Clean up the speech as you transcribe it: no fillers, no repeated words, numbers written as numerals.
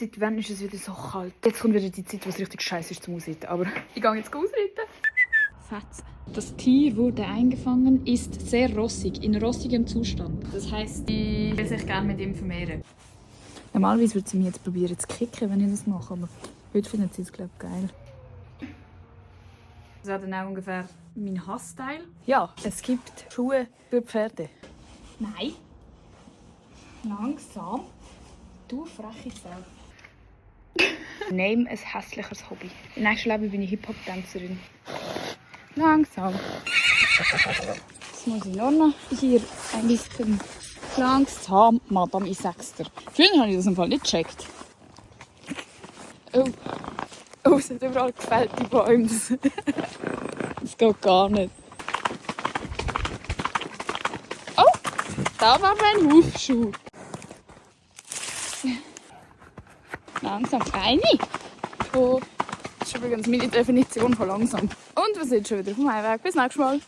seit wann ist es wieder so kalt? Jetzt kommt wieder die Zeit, wo es richtig scheiße ist zum Ausreiten. Aber ich gehe jetzt ausreiten. Satz. Das Tier wurde eingefangen, ist sehr rossig, in rossigem Zustand. Das heisst, Ich will sich gerne mit ihm vermehren. Normalerweise würde sie mich jetzt probieren zu kicken, wenn ich das mache, aber heute findet sie es, glaube ich, geil. Das ist dann auch ungefähr mein Hassteil. Ja, es gibt Schuhe für Pferde. Nein. Langsam. Du freche Sau. Name ein hässlicheres Hobby. Im nächsten Leben bin ich Hip-Hop-Tänzerin. Langsam. Jetzt muss ich noch hier ein bisschen langsam. Madame, ich sag's dir. Früher habe ich das im Fall nicht gecheckt. Oh, es hat überall gefällte Bäume. Das geht gar nicht. Oh, da war mein Hufschuh. Langsam rein. Oh, das ist übrigens meine Definition von langsam. Und wir sind schon wieder auf dem Heimweg. Bis nächstes Mal.